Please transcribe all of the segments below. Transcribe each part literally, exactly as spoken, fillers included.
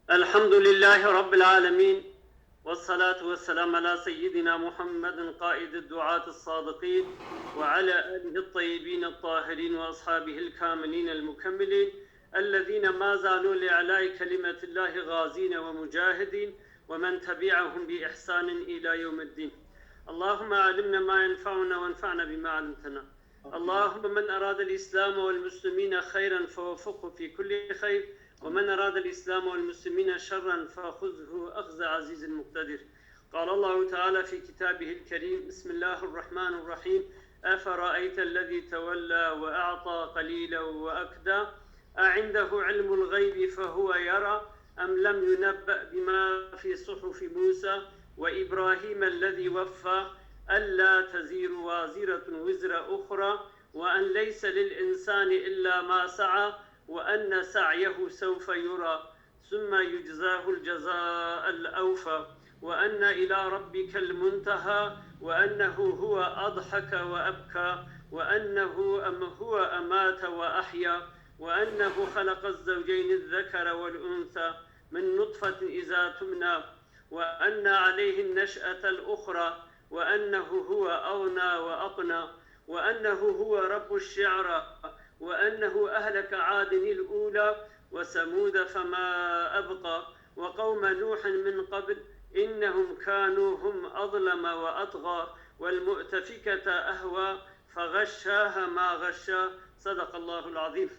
الحمد لله رب العالمين، والصلاة والسلام على سيدنا محمد قائد الدعاة الصادقين، وعلى آله الطيبين الطاهرين وأصحابه الكاملين المكملين، الذين ما زالوا لإعلاء كلمة الله غازين ومجاهدين، ومن تبعهم بإحسان إلى يوم الدين. اللهم علمنا ما ينفعنا وانفعنا بما علمتنا. اللهم من أراد الإسلام والمسلمين خيرا فوفقه في كل خير، ومن أراد الإسلام والمسلمين شرا فخذه أخذ عزيز مقتدر. قال الله تعالى في كتابه الكريم: بسم الله الرحمن الرحيم: أفرأيت الذي تولى وأعطى قليلا وأكدى، أعنده علم الغيب فهو يرى، أم لم ينبأ بما في صحف موسى وإبراهيم الذي وفى، ألا تزر وازرة وزر أخرى، وأن ليس للإنسان إلا ما سعى، وأن سعيه سوف يرى، ثم يجزاه الجزاء الأوفى، وأن إلى ربك المنتهى، وأنه هو أضحك وأبكى، وأنه أم هو أمات وأحيا، وأنه خلق الزوجين الذكر والأنثى من نطفة إذا تمنى، وأن عليه النشأة الأخرى، وأنه هو أغنى وأقنى، وأنه هو رب الشعرى، وأنه أهلك عاد الأولى وثمود فما أبقى، وقوم نوح من قبل إنهم كانوا هم أظلم وأطغى، والمؤتفكة أهوى، فغشاها ما غشى. صدق الله العظيم.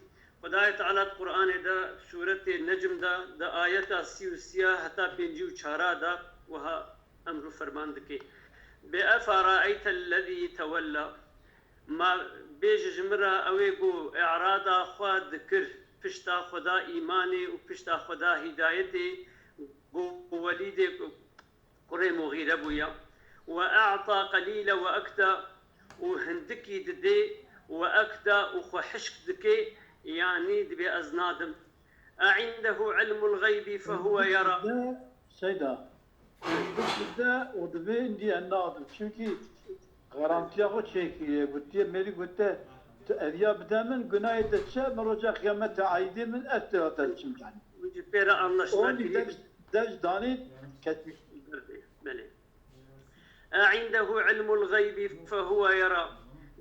Xwedayê Teala di Qur'anê de, sûretê Necm de, di ayeta sî û sî ya heta pêncî û çara de wiha emr û ferman dike: Bi efa ra'eyte lezî tewella. Ma bêje ji min re, ew ê ku î'rada xwe dikir, pişta Xweda îmanê û pişta Xweda hîdayetê, ku Welîdê kurê Muxîre bûya. We e'ta qelîle we ekda, û hindikî didê, we ekda, û xwe hişk dike, yanî dibê ez nadim. E'indehu ilmul xeybî fehuwe yera. Seyda, hindikî de û dibê indî ez nadim. Çimkî garantiya xwe çêkiriye. Gotiye, mêrî gote, tu eviya bide min, gunahê te çi ye, min roja qiyametê aîdê min, ez te derçim yani. Wî jî pê re anlaşma kiriye. Dej danî, kesmiş. Belê. E'indehu ilmul xeybî fehuwe yera.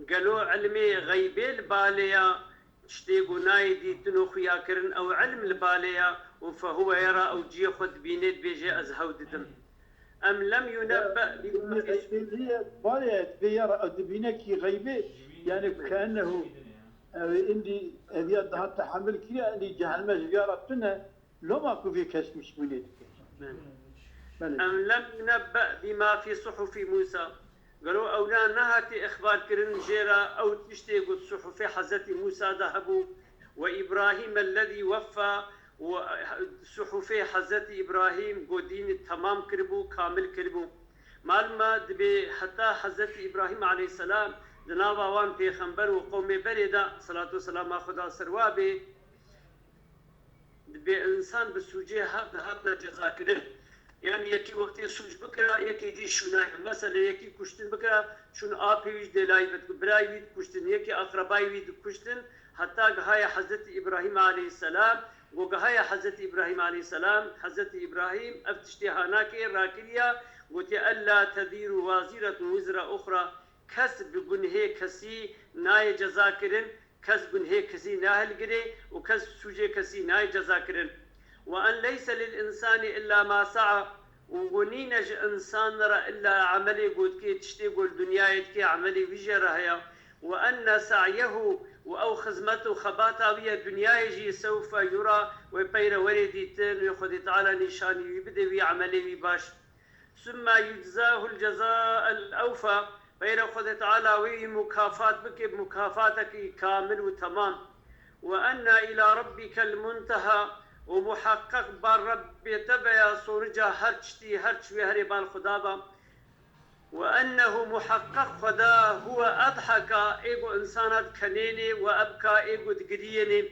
Gelo ilmê xeybê li balê ya, tiştê ku nayê dîtin û xuyakirin, ew ilm li balê ya, û fehuwe yera, ew cihê xwe dibîne, dibêje, ez hew didim. Em lem yunebbe bima fî... Balê ya, dibê yera, ew dibîne kî xeybê, yani keennehu, ew indî eviya daha tehemil kiriye, indî cehenme ji viya re tune. Loma ku vê kesmişbûnê dike. Belê. Em lem yunebbe bima fî suhufi Musa. Gelo ewna nehatiye îxbarkirin jê re ew tiştê ku di suhufê Hezretî Musa de hebû, we Îbrahîm ellezî weffa, û suhufê Hezretî Îbrahîm ku dînî temam kiribû, kamil kiribû. Malum e, dibê heta Hezretî Îbrahîm aleyhisselam di nava wan pêxember û qewmê berê de, selatu û selama Xweda ser wa bê, dibê insan bi sûcê hev dihatine cezakirin. Yani yekî wextê sûc bikira, yekî dî şûnayê. Mesela yekî kuştin bikira, şûn apê wî ji dêlayî ve diku-, birayê wî dikuştin, yekî aqrebayê wî dikuştin, heta gihaye Hezretî Îbrahîm aleyhisselam, go gihaye Hezretî Îbrahîm aleyhisselam, Hezretî Îbrahîm ev tiştê hanakê rakiriya, gotiye, "Ella tezîru waziretun wizra uxra." Kes bi gunhê kesî nayê cezakirin, kes gunhê kesî nahilgirê û kes sûcê kesî nayê cezakirin. Ve en leyse lil insani illa ma sa'a, û ku nîne ji însan re illa emelê ku dike, tiştê ku li dinyayê dike, emelê wî jê re heye. Ve enne sa'yehu, û ew xizmet û xebata wî ye dinyayê jî, sewfe yura, wê peyre werê dîtin, wê Xwedê Teala nîşanî wî bide, wî emelê wî baş. Sümme yuczahul cezâ'el ewfa, peyre Xwedê Teala wê wî mukafat bike, mukafatekî kamil û temam. Ve enne ila rabbikel munteha, û muheqqeq bar Rebbê te be ya, sonuca her tiştî, her çi wê herê bal Xweda be. Ve ennehu, muheqqeq Xweda, huwe edheka, ê ku insana dikenênê, we ebka, ê ku digiriyênê.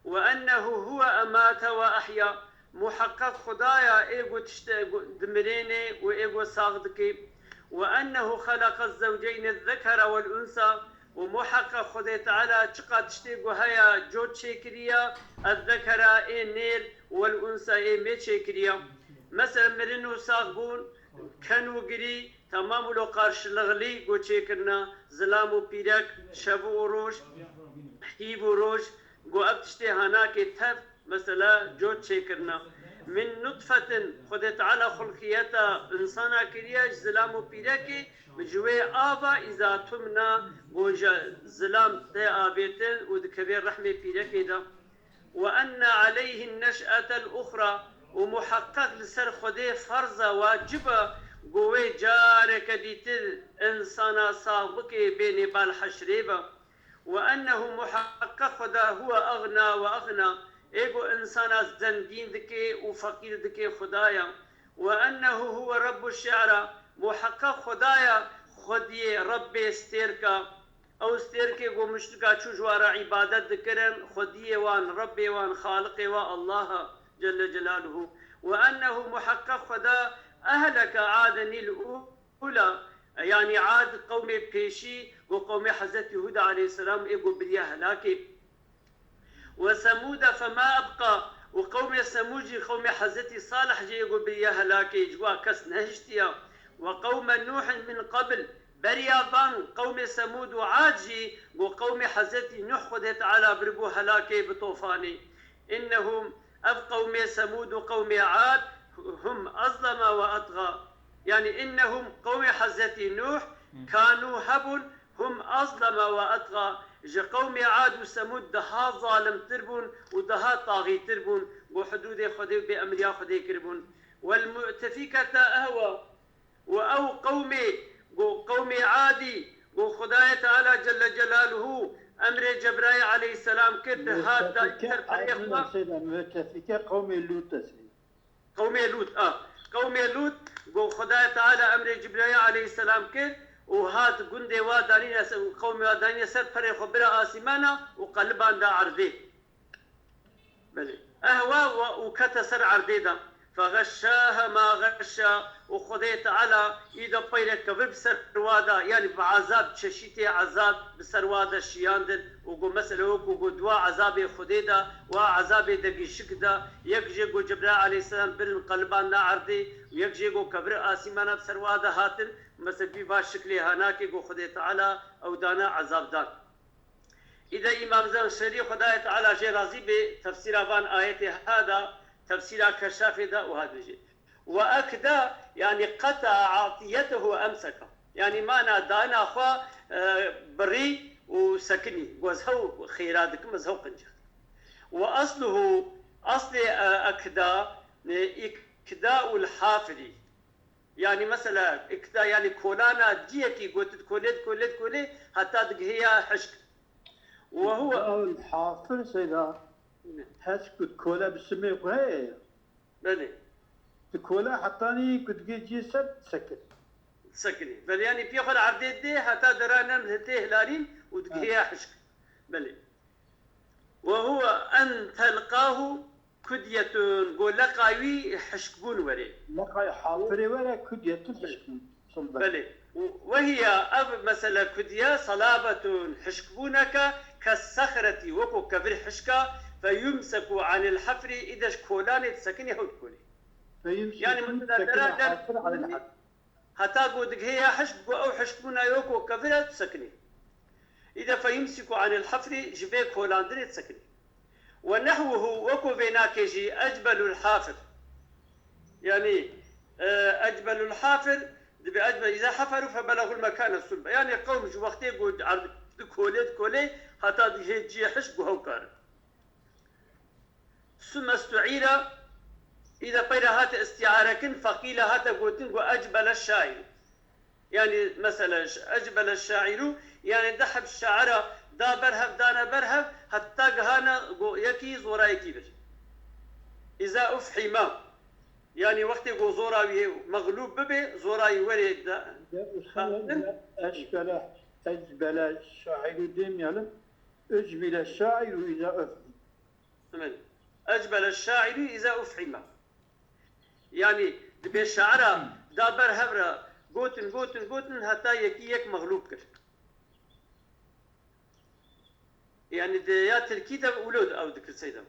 Ve ennehu huwe emate ve ehya. Muheqqeq Xwedaya ê ku tişte ku dimirêne û ê ku sax dike. Ve ennehu xeleqe zewceyne zekere vel unsa. Û muheqqeq Xwedê Teala çiqa tiştê ku heye cot çêkiriya, ez zekera ê nêr Wel unsa ê mê çêkiriya. Mesela mirin û saxbûn, ken û girî, tamam û lo qarşılıqlî go çêkirina, zilam û pîrek, şev û roj, hîv û roj, go ev tiştê hanakê tev, mesela cot çêkirina. Min nutfetin, Xwedê Teala xulqiyeta insana kiriye ji zilam û pîrekê, ji wê ava îza tumna, go ji zilam tê avêtin û dikeve rehmê pîrekê de. Ve enne aleyhin neş'etel uxra, û muheqqeq li ser Xwedê ferz e, wacib e, ku wê careke dîtir insana sax bike bênê bal heşrê ve. Ve ennehu muheqqeq Xweda huwe eɣna ve eɣna, ê ku insana zengîn dike û feqîr dike Xweda ye. Ve ennehu huwe Rebbu şi'ra, muheqqeq Xweda ye, Xwediyê Rebbê stêrka. Ew stêrkê ku muşrika çû ji wan re îbadet dikirin, xwediyê wan, Rebbê wan, Xaliqê wan Allah e, Celle Celaluhu. Ve ennehu muheqqeq Xweda ehleke Adenil ula, yanî Ad qewmê pêşî, ku qewmê Hezretî Hûd aleyhisselam ê ku biriye helakê. Ve Semûde fema ebqa, û qewmê Semûd jî, qewmê Hezretî Salih jî ê ku biriye helakê, ji wan kes nehiştiya. Ve qewme Nuhin min qebl, beriya van qewmê Semûd û Ad jî, ku qewmê Hezretî Nuh Xwedê Teala biribû helakê bi tofanê. Innehum, ev qewmê Semûd û qewmê Ad, hum azlama ve etxa. Yanî innehum, qewmê Hezretî Nuh, kanû, hebûn, hum azlama ve etxa, ji qewmê Ad û Semûd daha zalimtir bûn û daha taxîtir bûn, ku hudûdê Xwedê û bêemriya Xwedê kiribûn. Wel mu'tefikete ehwa, û ew qewmê, ku qewmê Adî, ku Xwedayê Teala Celle Celaluhu emrê Cebraîl aleyhisselam kir, hat da ser perê xwe. Seyda, mu'tefike qewmê Lût e, seyda. Qewmê Lût, a. Qewmê Lût, ku Xwedayê Teala emrê Cibraîl aleyhisselam kir û hat gundê wa danîne ser, qewmê wa danîne ser perê xwe bira asîmana û qeliban da erdê. Belê. Ehwa wa û kete ser erdê de. Fexeşşaha ma xeşşa, û Xwedê Teala î de peyrek kevir bi ser wa de, yanî bi ezab, çeşîtê ezab bi ser wa de şiyandin û got, mesela wekû got dua ezabê Xwedê de, wa ezabê degîşik de, yek jê got Cebraîl aleyhisselam birin qeliban da erdê û yek jê got kevir asîmana bi ser wa de hatin, mesela vî va şiklê hanakê got Xwedê Teala ew dana ezab dan. Îde Îmam Zemşerî, Xwedayê Teala jê razî bê, tefsîra van ayetê ha da, tefsîra Keşafê da û ha dibêje. Ve ekda, yanî qeta atiyetehu emseka. Yanî mana dana xwe, e, birî û sekinî. Got ez hew xêra dikim, ez hew qince. Ve asluhu, aslê, e, ekda, e, ikdaul hafirî. Yanî mesela, ikda, yanî kolana ciyekî got dikolê, dikolê, dikolê, heta digihêya hişk. Ve huwe. Ew hafir seyda, ne, hişk ku dikole bi simê xwe heye. Belê. Dikole hetanî ku digê ciyê ser disekir. Disekirî. Belê, yanî piyê xwe li erdê dê, heta dera nem tê hilarîn û digihêya hişk. Belê. Ve huwe en telqahu kudyetun, go leqa wî hişkbûn were. Leqay hafirê were kudyetun hişkbûn. Belê. Û wehiya, ev mesele kudiye, salabetun, hişkbûneke, kes sexretî, weko kevir hişka, fe yumseku anil hafri, îde ji kolanê disekinê hew dikolê. Fe yumseku. Yanî mesela dera der Heta ku digihêya hişk, ku ew hişkbûna yo ku kevir e, disekinê. Îde fe yumsiku anil hafri, ji vê kolandinê disekinê. Ve nehwuhu, weko vênakê jî, ecbelul hafir. Yanî, e, ecbelul hafir, dibe ecbel, îza haferu fe belagul mekane sulbe. Yanî qewm ji wextê ku erd-, dikolê, dikolê, heta digihê ciyê hişk ku hew karin. Sume stu'îra, îde peyre hate îstîare kirin, feqîle hate gotin ku ecbele şaîru. Yanî mesela ş-, ecbele şaîru, yanî di heb şaira da ber hev, dane ber hev, heta gihane go-, yekî zora yekî bir. Îza ufhîma, yanî wextê ku zora wî mexlûb bibe, zora wî were da. Ya, ecbele, ecbele şaîru demeyelim. Ucbile şaîru îza ufhîm. Min. Ecbele şaîrî îza ufhîme. Yanî, dibê şaira da ber hev re gotin, gotin, gotin, heta yekî yek mexlûb kir. Yanî, di ya tirkî de wilo ew dikir seyda.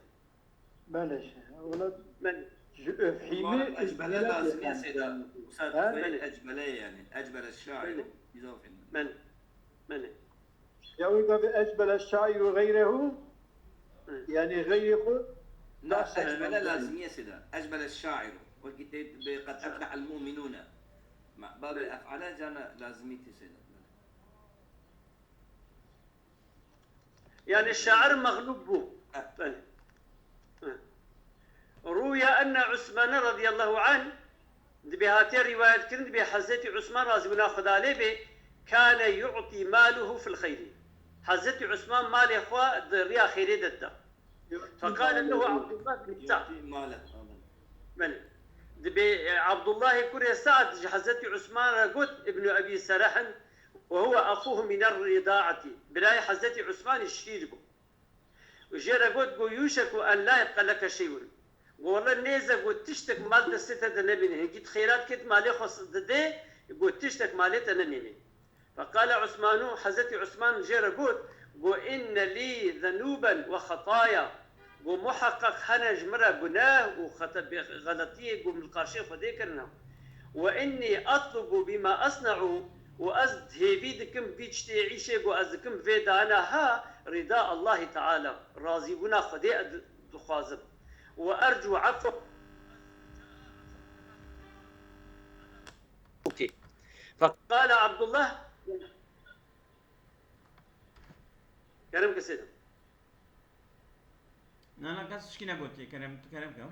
Belê şey. Wala Belê. ji öfhîmi Ecbele lazim ya Seyda. Usa Ha? Ecbele yani. Ecbele şair. Bizofin. Belê. Belê. Ya wî gavê ecbele şairu geyrehu, Hı. yani geyri xwe Na, Nasıl ecbele yani? Lazimiye Seyda. Ecbele şairu. Wekî tê bi qed eflehel mu'minune. Ma, babê ef'ale cana lazimî tê Seyda. Yani şair mexlûb bû. Belê. Hı. Ruya enne Usmane radiyallahu anh, dibê hatiye rivayet kirin, dibê Hezretî Usman razî bûna Xweda lê bê, kane yu'tî maluhu fil xeyri. Hezretî Usman malê xwe di riya xêrê de dida. Feqale lehu Abdullah bin Sa'd. Yutî male. Belê. Dibê, e, Abdullahê kurê Sa'd ji Hezretî Usman re got, Ibnu Ebî Sereh in, we huwe exûhu mîner ridaetî. Birayê Hezretî Usmanî şîr bû. Û jê re got, go yûşeku en la yebqa leke şeyun. Go wele nêze, go tiştek mal destê te de nemîne. Hingî tu xêrat kê, tu malê xwe didê, go tiştek malê te nemîne. Feqale Usmanu, Hezretî Usman jê re got, go inne lî zenûben we xetaya. Go muheqeq hene ji min re guneh û xete-, bê-, xeletiyê, go min li qarşiyê Xwedê kirine. We innî etlubu bîma esne'u, û ez hêvî dikim vî tiştê îşê ku ez dikim vê dana ha rîda Allahî Teala, razîbûna Xwedê ez dixwazim. We ercu efwe. Okey. Feqale Abdullah. Kerem kesê de. Na, na, kes tişkî negotiye, kerem, tu kerem ke.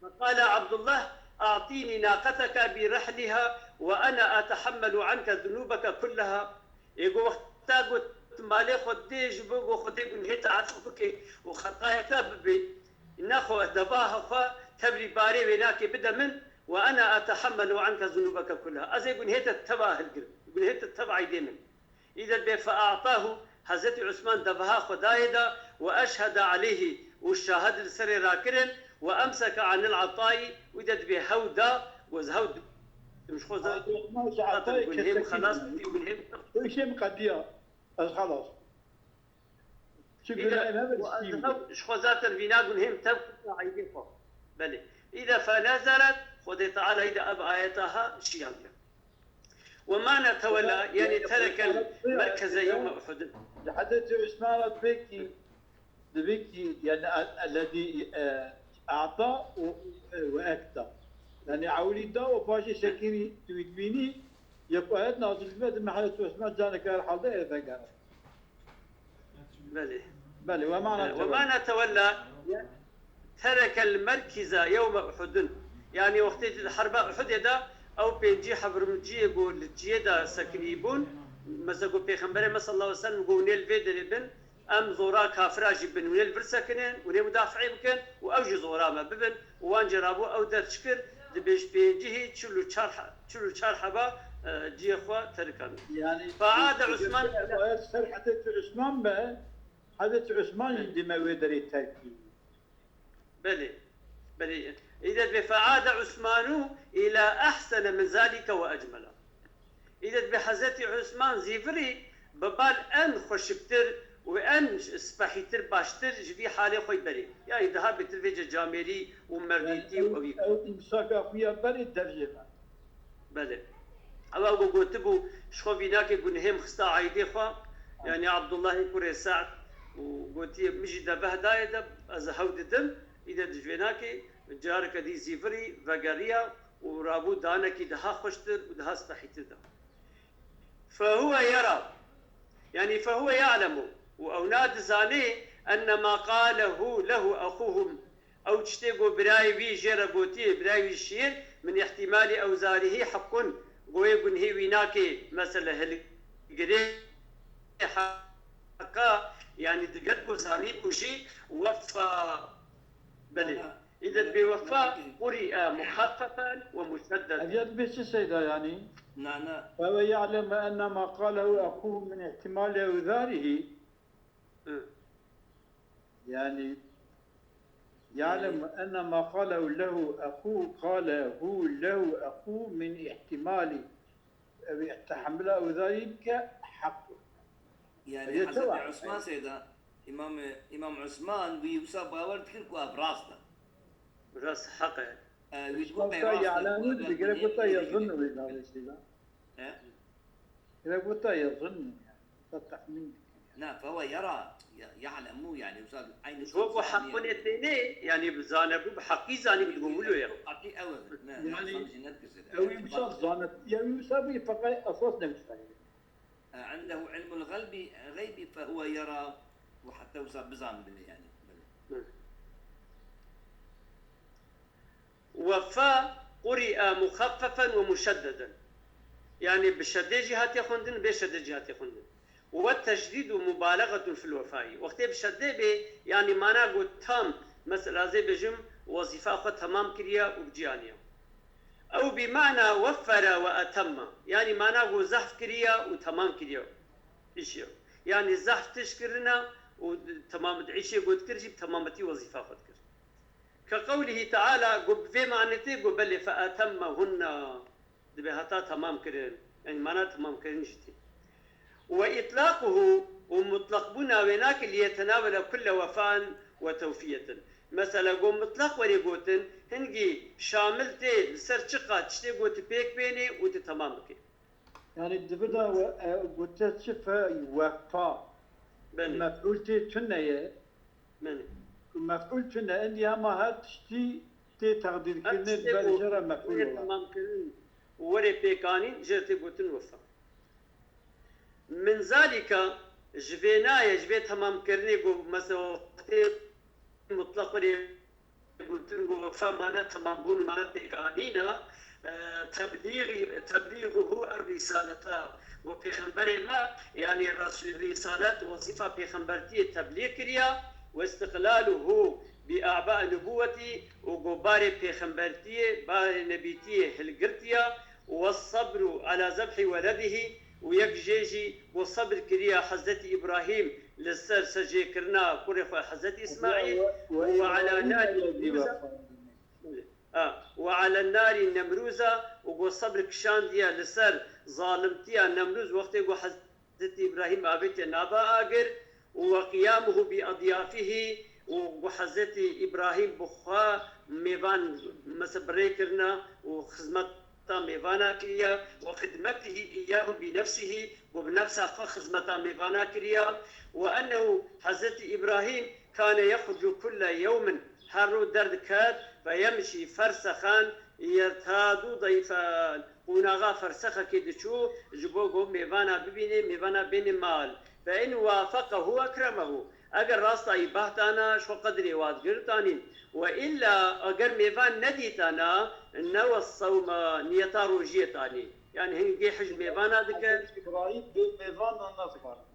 فقال عبد الله: أعطيني ناقتك برحلها وأنا أتحمل عنك ذنوبك كلها. Ê go wexta got malê xwe dê ji bo go Xwedê gunhê te efû bike û xetayê te bibê. Nexwe devaha xwe tevlî barê wênakê bide min, وأنا أتحمل عنك ذنوبك كلها. Ez ê gunhê te teva hilgirim. Gunhê te teva eydê min. Îde dibê fe'atahu, Hezretî Usman devaha xwe dayê de, we eşhede aleyhî, û şahid li serê rakirin, we emseke anil atayî, wî de dibê hew da, goz hew dim ji xwe zaten gunhê min xelas bû, gunhê min Tu işê min qediya. Ez xelas. Çi Îde günahê me we ez bistîm. hew ji xwe zaten vîna gunhê min tev kir eydê xwe. Belê. Îde fenezeret, Xwedê Teala îde ev ayeta ha şiyandiye. وما نتولى، يعني ترك المركز يوم أحد. Li Hezretî Usman re dibê kî, dibê kî, yani, ellezî, e, a'ta û, e, ve ekta. Yani, ewilî da û paşê şekirî tu dibînî, yek ayet nazil dibe, dibê Hezretî Usman caneke her halde ê vegere. Belê. Belê, ve mana وما نتولى ترك المركز يوم أحد. Yani wextê di herba Uhudê de ew pêncî hevrimciyê ku li ciyê de sekinî bûn, mesela ku Pêxemberê me sallallahu aleyhi ve sellem ku hûn ê li vê derê bin, em zora kafira jî bin, hûn ê li vir sekinin, hûn ê mudafiê bikin û ew jî zora me bibin û wan jî rabû ew der çi kir, di bêj pêncihî çil û çar he-, çil û çar heba, e, ciyê xwe terikand. Yani, Faade Usman ev ayet ser Hezretî Usman be, Hezretî Usman jî dime wê derê terkî. Belê. Belê. Îde dibê fe'ade Usmanu ila ehsene min zalike ve ecmela. Îde dibê Hezretî Usman zîvirî bi bal en xweşiktir û en spehîtir baştir ji vî halê xwe berê. Yani daha bêtir vêce camêrî û merdîtî û ewî. Ew îmsaka xwe ya berê dev jê me. Belê. Ew ew gotibû, ji xwe vînakê gunhê min xista eydê xwe, yanî Abdullahê kurê Sa'd, û gotiye, min jî deveh dayê de, ez hew didim, îde di ji vênakê careke dî zîvirî, vegeriya û rabû danekî daha xweştir û daha spehîtir de. Fehuwe yera, yanî fehuwe ya'lemu, û ew na dizanê, enne ma qalehu lehu exûhu Ew tiştê ku birayê wî jê re gotiye, birayê wî şiyê, min îhtîmalî ewzarihî heqûn, goyê gunhê wî nake, mesele hilgirê heqa, yanî digel ku zanîbû jî wefa, belê, îde dibê wefa, qurî'e muxeffefen we Ev muşeddeden. ya dibê çi Seyda yanî? Na, na. Ewe ya'lemu enne ma qalehu exûhu min îhtîmalî ewzarihî. Hı. Yani, ya'lemu enne ma qalehu lehu exû, qalehu lehu exû min îhtîmalî. Ev îhtîmala ewzarî bike heq. Yani Ev Hazreti tamam. Osman Seyda, Îmam, Îmam Usman wî wisa bawer dikir ku ev rast e. Rast heq e. E, wî digot, Usman ev rast e, ya'lemu, ev digere gota yazınnu wê navê şeyda. He? Gere gota yazınnu yani. Gota tahmin dikir. Na, fehuve yera, ya-, ya'lemu yani, wisa aynı. Ji bo ku heqûnê tênê, yani bi zanebû, bi heqî zanî, bi digot wilo ye. Heqî ew e. Ne, yani, ne, jî nedikir. Ew wî wisa zanetiye, wî wisa bî, feqet esas ne wisa ye. عنده علم الغيب، غيب فهو يرى، û heta wisa bizanibe yani. Belê. وفا قرئ مخففا ومشددا. Yani bi şedê jî hatiye xwendin, bê şedê jî hatiye xwendin. والتشديد مبالغة في الوفاء. Wextê bi şedê bê, yani mana got tam, mesela ez ê bêjim, wezîfa xwe temam kiriye û bi cî aniye. Ew bi mana وفر وأتم. Yani mana got zehf kiriye û temam kiriye. Îşê. Yani zehf tişt kirine û temam îşê got kir jî bi temametî wezîfa xwe dikir. كقوله تعالى, got bi vê manê tê, got belê فأتمهن. Dibe heta temam kirin. Yani mana temam kirin jî tê. وإطلاقه, û mutlaq bûna wê nake ليتناول كل وفاء وتوفية. Mesela got mutlaq were gotin, hingî şamil tê li ser çiqa tiştê got tu pêk bênê û tu temam bikê. Yani di vir de we, e, gote çi fe wefa. Belê. Mef'ûl tê tune ye. Belê. Ku mef'ûl tune, endî hema her tiştî tê teqdîrkirinê, her tiştê belê jê re mef'ûl were ola. Temamkirin û were pêkanîn, jê re tê gotin wefa. Min zalika, ji vê nayê, ji vê temamkirinê ku mesela wextê mutlaq were gotin ku wefa mana temambûn, mana pêkanîn e, e, teblîgî, teblîguhu er-rîsaleta, û pêxemberê me, yanî res-, rîsalet, wezîfa pêxembertiyê teblîg kiriya, we istiqlaluhu bi a'ba'i nubuwetî, û ku barê pêxembertiyê, barê nebîtiyê hilgirtiya, we sabru ala zebhî weledihî, û yek jê jî ku sebir kiriya Hezretî Îbrahîm li ser secêkirina kurê xwe Hezretî Îsmaîl, û ala narî Nemrûza, a, û ala narî Nemrûza, û ku sebir kişandiye li ser zalimtiya Nemrûz wextê ku Hezretî Îbrahîm avêtiye nava agir, û we qiyamuhu bi adyafihî, û ku Hezretî Îbrahîm bi xwe mêvan, mesela, bi rê kirina û xizmeta mêvana kiriye, we xidmetihî îyahum bi nefsihî, ku bi nefsa xwe xizmeta mêvana kiriye, we ennehu Hezretî Îbrahîm kane yexrucu kulle yewmin, her roj derdiket, fe yemşî fersexan yertadu dayfan, qonaxa fersexekê diçû, ji bo ku mêvana bibînê, mêvana bênê mal. Fe in wafeqehu ekremehu. Eger rastayî behdana, ji xwe qedrê wa digirtanîn. We îlla eger mêvan nedîtana, newe sewma, niyeta rojiyê tanî. Yani hingê hij mêvana dike. Îbrahîm bê mêvan nan naxwarin.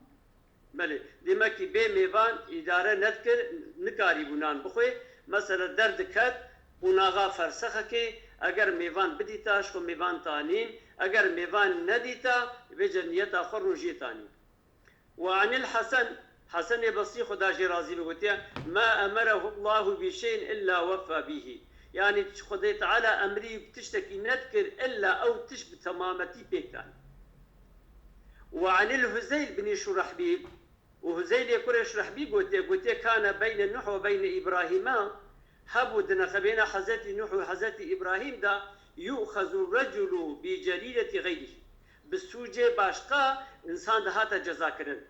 Belê, demek ki bê mêvan îdare nedikir, nikarîbû nan bixwê. Mesela derdiket, qonaxa fersexekê, eger mêvan bidîta, ji xwe mêvan tanîn, eger mêvan nedîta, vêce niyeta xwe rojiyê tanîn. Ve anil Hesen, Hesenê Basrî, Xuda jê razî be, gotiye, ma emerehu Allahu bi şeyin illa weffa bihi. Yani Xwedê Teala emrî bi tiştekî nedikir, illa ew tişt bi temametî pêk danî. Ve anil Huzeyl bin Şurehbîl, û Huzeylê kurê Şurehbîl gotiye, gotiye, kane beyne Nuh ve beyne Îbrahîma, hebû di nexebêna Hezretî Nuh û Hezretî Îbrahîm de, yu'xezu reculu bi celîletî xeyrîhî. Bi sûcê başqa însan dihate cezakirin.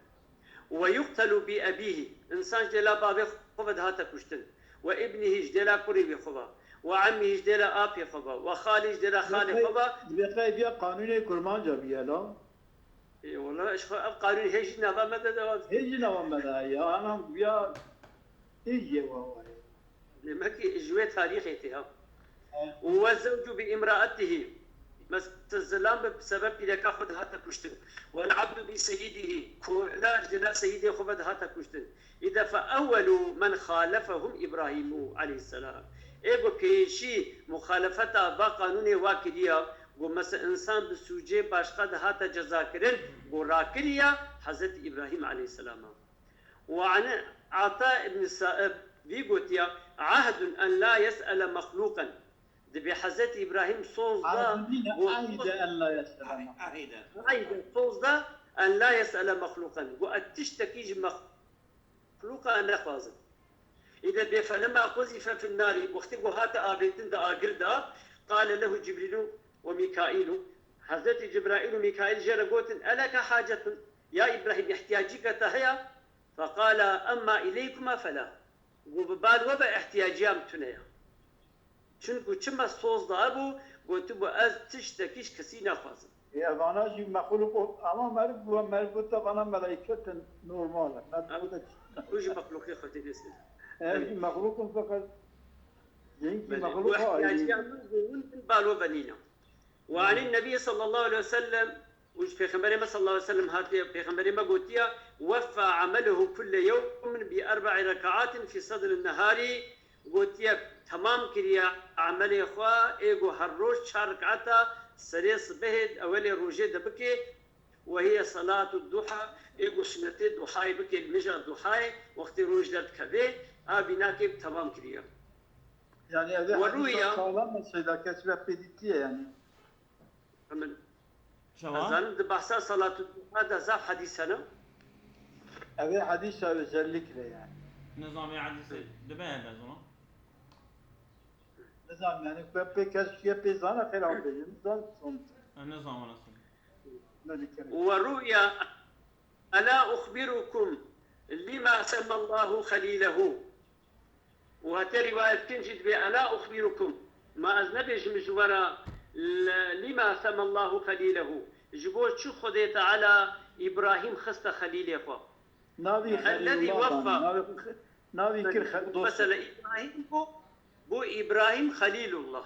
Ve yuqtelu bi ebîhî, însan ji dêla bavê xwe ve dihate kuştin. Ve îbnihî, ji dêla kurê wî xwe ve. Ve emmihî, ji dêla apê xwe ve. Ve xalihî, ji dêla xalê xwe ve. Dibê qey viya qanûnê Kurmanca bîye la. Ê wela, ji xwe ev qanûn hê jî nava me de de. Hê jî nava me de heye. Ana viya hê yê wa wa ye. Demek ki ji wê tarîxê tê ha. Û we zewcu bi imraetihi. Mesela zilam bi sebeb pîreka xwe dihate kuştin. Wel abdu bi seyyidihi. Koyna ji dêla seyidê xwe ve dihate kuştin. Îde fe ewwelu men xalefehum Îbrahîmu aleyhisselam. Ê ku pêşî muxalefeta va qanûnê wa kiriya, ku mesela însan bi sûcê başqa dihate cezakirin, ku rakiriya Hezretî Îbrahîm aleyhisselama. Û an Ata ibn Saib vî gotiya, ahdun en la yes'ele mexlûqen. Dibê Hezretî Îbrahîm soz da, Ahdun nîne, got, ahide en la yes'ele mexlûqen. Ahide. Ahide, soz da en la yes'ele mexlûqen. Got, ez tiştekî ji mex-, mexlûqa nexwazin. Îde bêfelema quzife fin narî, wextê ku hate avêtin di agir de, qale lehu Cibrîlu ve Mîkaîlu, Hezretî Cibraîl û Mîkaîl jê re gotin, eleke hacetun, ya Îbrahîm, îhtiyacîke te heye? Feqala, emma îleykuma fela. Got, bi bal we ve, îhtiyacîya min tune ye. Çimku çi me soz dabû, gotibû, ez tiştekî ji kesî naxwazim. Ê, evana jî mexlûq û, ama meriv bû, meriv got, evana meleyket in, normal e. Meriv got, ew jî mexlûqê Xwedê nêzî ne. Ev jî mexlûq in, feqet yekî mexlûq a, îhtiyacîya min bû, hûn bin bal we ve nîne. Ve anî Nebî sallallahu aleyhi ve sellem, û ji Pêxemberê me sallallahu aleyhi ve sellem hatiye, Pêxemberê me gotiye, weffa amelehu kulle yewmin bi erbe'i rekaatin fi sadri neharî, gotiye, temam kiriye emelê xwe, ê ku her roj çar rekaata serê sibehê ewelê rojê de bike, ve hiye salatu duha, ê ku sunetê duhayê bike, li mija duhayê, wextê roj derdikeve, a bînakê temam kiriye. Yani ev Ve hadîsa rûya sağlam e, Seyda, kes ve pêdîtiye yani. Min Çawa? Zanim di behsa salatu duha de zaf hadîs hene. Ev ê hadîsa özellikle yani. Nizamê hadîsê dibe hebe zona. Nizam yani, pê, pê kes şiye pê zana xêla bêje. Nizam son. E, nizam anasın. Ne dikene. Ve rûya, ela uxbirukum lima semmallahu xalîlehu. Û hate rîwayet kin jî dibê, ela uxbîrukum, ma ez nebêjim ji we re, l-, lima semallahu xelîlehu, ji bo çi Xwedê Teala Îbrahîm xiste xelîlê xwe? Navî Ellezî Xelîlullah weffa. Navî, navî kir Xel-, dost. Mesela Îbrahîm bû, bû Îbrahîm Xelîlullah.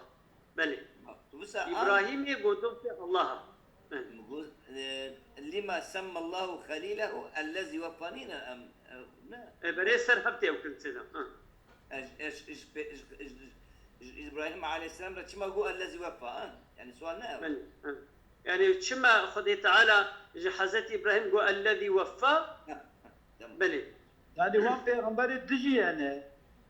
Belê. Bak, tu wisa an- Îbrahîmê got dostê Allah e. Belê. Min got, e, lima semmallahu xelîlehu ellezî weffa nîne, em, e, ne? E, berê ser heftê ew kirin sêda. Ha. Ez, ez, ez, ez, ez, ez, ez Îbrahîm aleyhisselam re çima got ellezî weffa, ha? Yani sual ne ew? Belê, ha. Yani çima Xwedê Teala ji Hezretî Îbrahîm got ellezî weffa? Ha, ha, tamam. Belê. Yani wan pêxemberê dijî hene.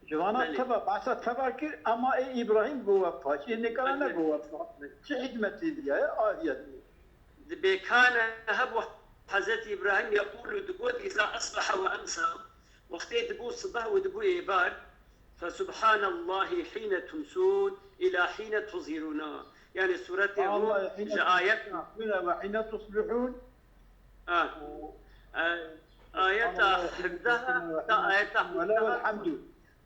Ji vana Belê. Teva, behsa teva kir, ama ê Îbrahîm go wefa, ê nêkara ne Belê. Go wefa. Belê. Çi hikmetê diye, ahiye diye. Dibê kane hebû Hezretî Îbrahîm yeqûlu digot, îza esbehe ve emsa, wextê dibû sibeh û dibû êvar, fesubhanallahî hîne tumsûn îla hîne tuzhîrûna. Yani sûretê Rûm Vallahi hîne ji ayet tumsûne ve hîne tuslihûn. Ha. E, ayeta hevdeh ta ayeta hevdeh. Ve lehul hamdu.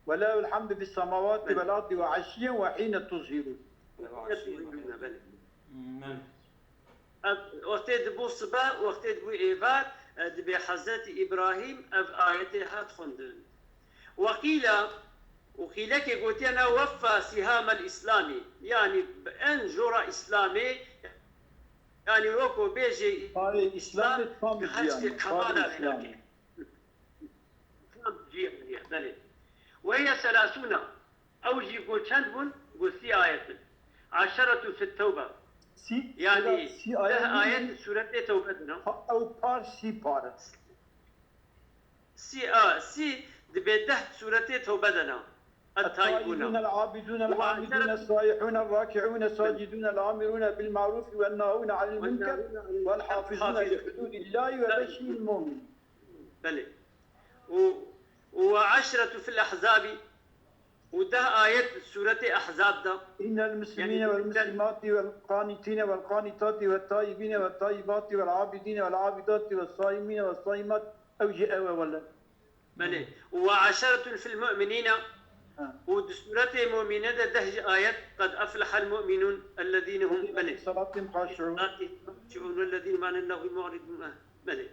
Ve lehul hamdu fis semavati vel ardi ve aşiyyen ve hîne tuzhirûn. Belê. Ev wextê dibû sibe, wextê dibû êvar, e, dibê Hezretî Îbrahîm ev ayetê hat xwendin. Weqîla, û qîlekê gotiye ne weffa sîhamel Îslamî, yanî bi en jora Îslamê, yanî weko bêjê Parê Îslam Îslamê tam bi her giyan, ştê parê kemala Îslamê. Vênakê. Tam giyan diye, belê. Ve hiye selasûna, ew jî go çend bûn? Go sî ayet in. Eşeretun fit tewbe. Sî, yanî sî deh ayet in. Ayet sûretê tewbe din. Ha, ew par sî par in. Sî a, sî dibê deh sûretê tewbe de ne. التائبون العابدون الحامدون السائحون الراكعون الساجدون الآمرون بالمعروف والناهون عن المنكر والحافظون لحدود الله وبشر المؤمنين. Belê. Û, û eşretu fil ahzabi, û deh ayet sûretê Ahzab de. إن المسلمين والمسلمات والقانتين والقانتات والتائبين والتائبات والعابدين والعابدات والصائمين والصائمات. Ew jî ew e wele. Belê. Ve eşeretun fil mu'minîne. Ha. Û di sûretê Mu'mîne de deh jî ayet, qed eflehel mu'minûn, ellezîne hum, belê. Salatîm haşi'ûn. Salatîm haşi'ûn, ellezîne hum anil lehwi mu'ridûn. Ha, belê.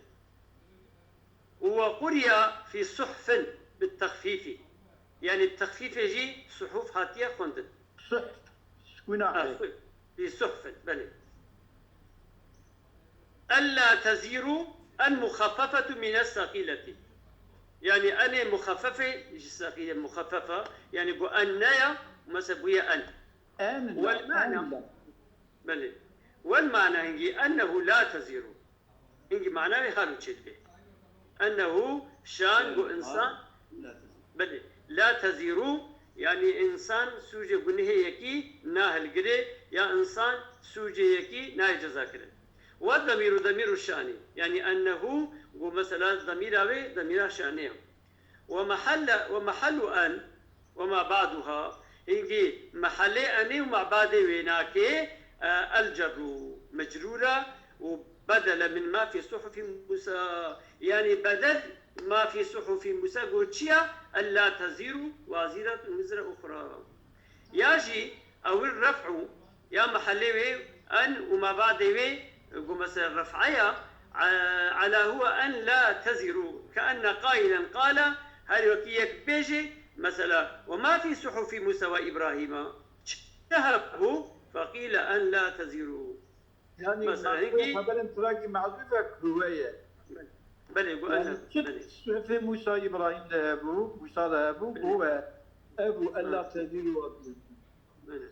Ve quriya fî suhfin bit texfîfî. Yanî bi texfîfê jî suhuf hatiye xwendin. Suhf, sukûna Ha, he. Suhf. Fî suhfin, belê. Ella tezîru en muxaffefetu mine sekîleti. Yanî enê muxaffefe ji sekîle muxaffefe. Yanî got en ne ya, mesela bûye en. En, Wel en mana. Belê. Wel mana hingî ennehu la tezîru. Hingî mana wê halo çêdibe. Ennehu şan got insan. Belê. La tezîru, yanî însan sûcê gunehê yekî nahilgirê, ya însan sûcê yekî nayê cezakirin. Ve demîru demîru şanî. Yanî ennehu, got mesela demîra wê, demîra şanê ye. ومحل، ومحل أن وما بعدها، هنگی محلê enê û mabadê wê nakê, e, الجر مجرورة، وبدل من ما في صحف موسى، yani bedel ما في صحف موسى got çi ya? ألا تزر وازرة وزر أخرى. Ya jî ewil ref'u, ya mehellê wê en û mabadê wê, got mesela ref'e ya, a-, ala huwa en la teziru, ke enne qailen qala, her wekî yek bêjê, mesela, "Ve ma fî suhufi Musa ve Îbrahîma?" Çi hebû? Feqîle en la teziru. Yani, mesela, maqsed hingî xeberên Turakî mehzûfek huwe ye. Belê, got Yani, en, çi belê. Suhufê Musa Îbrahîm de hebû, Musa de hebû, Belê. Huwe, hebû, Hı. Ella teziru ve Belê.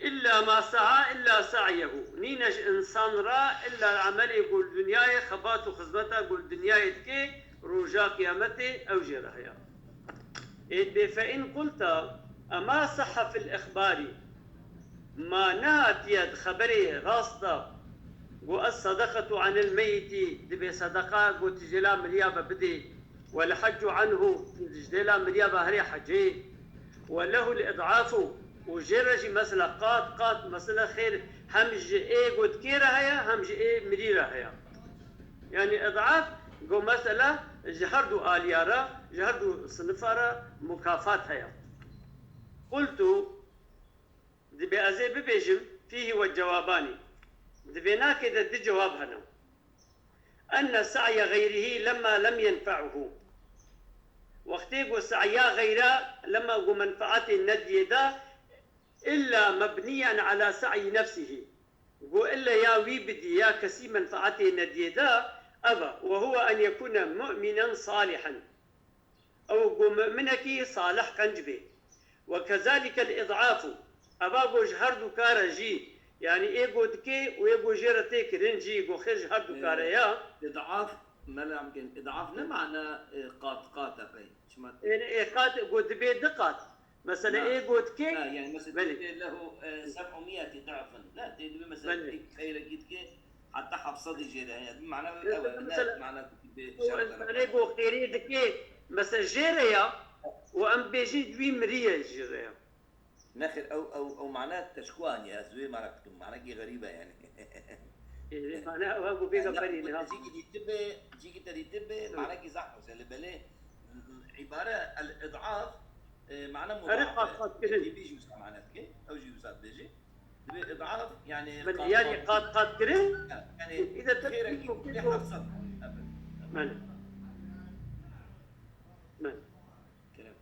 Îlla ma sa'a îlla sa'yehu. Nîne ji însan re îlla emelê ku li dinyayê xebat û xizmeta ku li dinyayê dike roja qiyametê ew jê re heye. Ê dibê fe in qulta ema sahha fil îxbarî. Ma nehatiye di xeberê rast de ku es sadaqetu anil meyitî dibê sedeqa ku tu jê la miriya ve bidê. Welheccu anhu, ji dêla miriya ve herê hecê. Welehul îd'afu, û jê re jî mesela qat qat mesela xêr hem ji ê gotkê re heye hem ji ê mirî re heye. Yani îd'af, go mesela ji her du aliya re, ji her du sinifa re mukafat heye. Qultu, Dibê ez ê bibêjim, fîhî ve cewabanî. Di vê nakê de du cewab hene. Enne sa'ye xeyrihî lemma lem yenfe'uhu. Wextê ku sa'ya xeyra lemma ku menfaetê nediyê da, illa mebniyen ala sa'yi nefsihî. Ku illa ya wî bidî ya kesî menfaetê nediyê da, ev e. Ve huwe en yekune mu'minen salihen. Ew ku mu'minekî salih qenc bê. Ve kezalike el-îd'afu. Eva ku ji her du kare jî, yani ê ku dikê û ê ku jê re tê kirin jî, ku xêr ji her du kare ya. Îd'af, Mela Emkên, îd'af ne mana, e, qat, qat e qey. Çima tê? Ê, ê qat ku dibê du qat. Mesela Na. ê ku dikê, Ha, yani mesela belê. Tê lehu, e, seb'u miyeti da'fin. Ne, tê dibê mesela Belê. Xeyrekî dikê, Heta heft sedî jê re heye. Bi mana wê ew e. Ne Mesela, mana ku tu bê o şertara însanê xwe. Ku xêrê dikê, mesela jê re ya, û em bêjin wî miriye jê re ya. Nexêr, ew, ew, ew mana teşkuan ye, ez wê mana kutum, manekî xerîb e yani. Ê, mana ew ku bêga Yani, berî ne, ha. Cîkî dîtibe, cîkî te dîtibe, Hı. Manekî zehf e. Lê belê, îbare el-îd'af, e, mana Erê mudafe. Qat qat kirin. Dîtîbî jî wisa mana dike, ew jî wisa dibêje. Dibê îd'af, yani, Min qat, yani qat. Qat qat kirin. Yani, Îde te xêrekî kî bê kî heft sed. Belê. Belê. Kerem.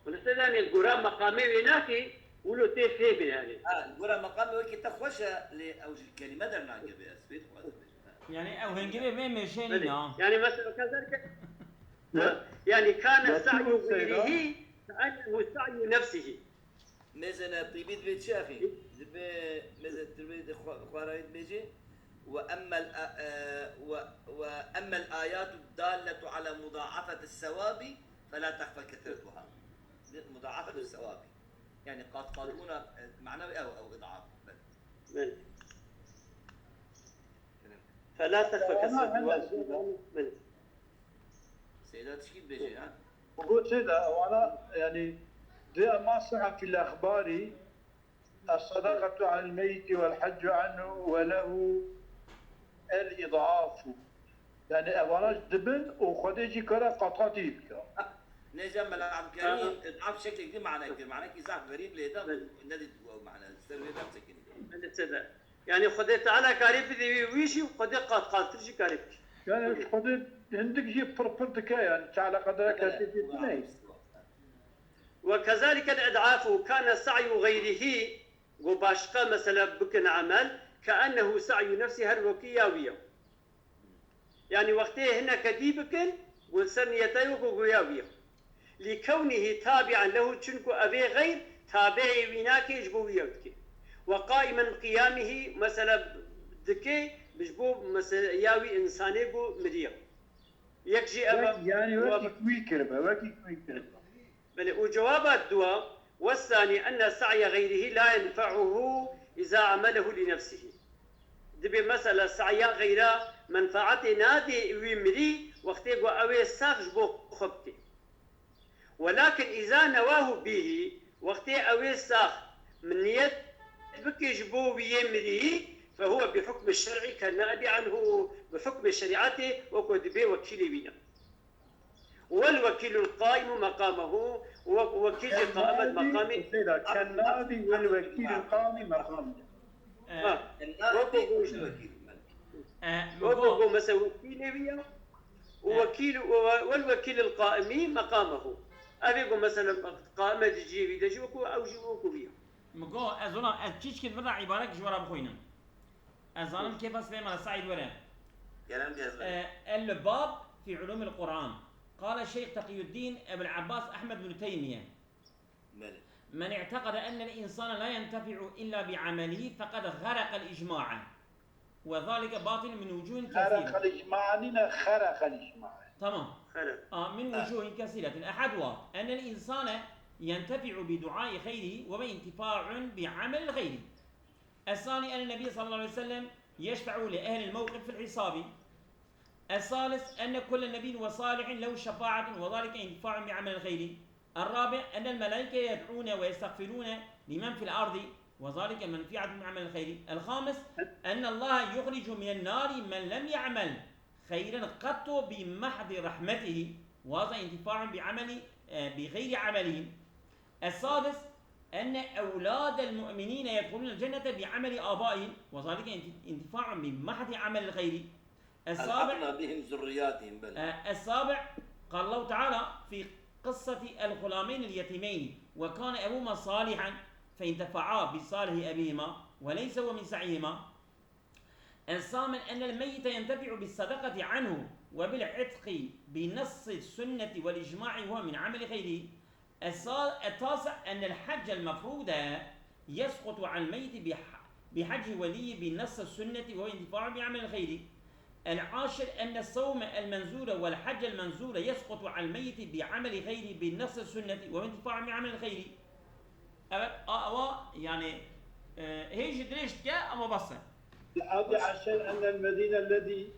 Wele se yani gora meqamê wê nakê, wilo tê fêmê yani. Ha, gora meqamê wekî te xweş e, lê ew ji kelîme dernakeve, ez fê dixwazim bêjim, ha. Yani ew hingirê vê mêşê Belê. Nîne. Yani mesela kezerke, ha, yani kane sa'yu xeyrihî, ka'ennehu sa'yu nefsihî. Mêzene tîbî dibê çi axî? Dibê mêze tîbî di xwe-, xwe re dibêjê, "Ve emmel a-, e, ve, ve emmel ayatu dalletu ala mudaafeti sewabi fe la tehfe kesretuha." Mudaafeti sewabi. Yani qat qat bûna, e, mana ew, ew îd'af. Belê. Fe la tehfe kesretuha. Belê. Seyda tişkî dibêje, ha? Û got çê de, ewana, yani, dê ema sehha fil exbarî, es-sadaqetu anil meyyiti vel heccu anhu ve lehu el-îd'afu. Yani, ewana dibin û Xwedê jî kare qat qatî bike. Nêja Mela Ebdulkerîm, îd'af şeklekî mana kir. Manekî zaf xerîb lê da, nedît ew mana. Ser wê dem sekinî. Belê çê de. Yani Xwedê Teala karê bidê wî, wî jî Xwedê qat qattir jî karê bike. Yani Xwedê hindik jî pir pir dike yani. Çi eleqedara kesê jî tune. Ve kezalike el-îd'afu kane sa'yu xeyrihî, go başqa mesela bikin emel, ke ennehu sa'yu nefsî, her wekî ya wî ya. Yani wextê hineke dî bikin, got ser niyeta yo ku goya wî ye. Lî kewnihî tabi'en lehu, çunku evê xeyr tabi'ê wî nake, ji bo wî ew dike. Ve qaimen qiyamihî, mesela dike, ji bo mesela ya wî însanê ku miriye. Yek jî ev e. Wek, yani wekî wî kiribe, wekî wî kiribe. Belê, û cewaba dua, "Wessanî enne sa'ye xeyrihî la yenfe'uhu iza amelehu li nefsihî." Dibê mesela sa'ya xeyra menfaetê nadê wî mirî, Wextê ku ew ê sax ji bo xwe bike. Welakin îza newahu bîhî, wextê ew ê sax min niyet bike ji bo wî yê mirî, fehuwe bi hukmi şer'î ke naibi anhu, bi hukmê şerîetê wekî dibê wekîlê wî ne. Wel wekîlul qaimu meqamehu, we-, wekîl jî qaimet meqamê. Seyda, ken naibi wel wekîlul qaimi meqamehu. Ha, Ken naibi wekî wel wekîl. E, wekî go- go mesela wekîlê wî ya. Û E. wekîl, û we-, wel wekîlul qaimi meqamehu. Ev ê go mesela qaime di cihê wî de jî wekî ew jî wekî wî ya. Min go, ez ona, ez çîçkê di vir de îbarek ji we re bixwînim. Ez zanim kêfa Silêman Seîd were. Kerem ke ez were. E, El-Lubab fi Ulûmil Qur'an. Qala Şeyh Teqiyuddin Ebul Abbas Ahmed bin Teymiye. Belê. من اعتقد أن الإنسان لا ينتفع إلا بعمله فقد غرق الإجماع. وذلك باطل من وجوه كثيرة. غرق الإجماع nîne, خرق الإجماع. Tamam. Xerek. Aa, من وجوه كثيرة. أحدها أن الإنسان ينتفع بدعاء غيره وهو انتفاع بعمل الغير. الثاني أن النبي صلى الله عليه وسلم يشفع لأهل الموقف في الحساب. الثالث أن كل نبي وصالح له شفاعة وذلك انتفاع بعمل الخير. الرابع أن الملائكة يدعون ويستغفرون لمن في الأرض وذلك منفعة بعمل الخير. الخامس أن الله يخرج من النار من لم يعمل خيرا قط بمحض رحمته وهذا انتفاع بعمل، آه، بغير عمله. السادس أن أولاد المؤمنين يدخلون الجنة بعمل آبائهم وذلك انت-، انتفاع بمحض عمل الخير. السابع ألحقنا بهم ذرياتهم، بلى. آه، السابع قال الله تعالى في قصة الغلامين اليتيمين: "وكان أبوهما صالحا فانتفعا بصالح أبيهما وليس هو من سعيهما". الثامن أن الميت ينتفع بالصدقة عنه وبالعتق بنص السنة والإجماع وهو من عمل خيره. السا-، التاسع أن الحج المفروض يسقط عن الميت بح-، بحج وليه بنص السنة وهو انتفاع بعمل الخير. العاشر أن الصوم المنذور والحج المنذور يسقط عن الميت بعمل خير بنص السنة وهو انتفاع بعمل الخير. Evet, a-, ama yani, e, hêj dirêj dike ama bas e. الحادي عشر أن المدين الذي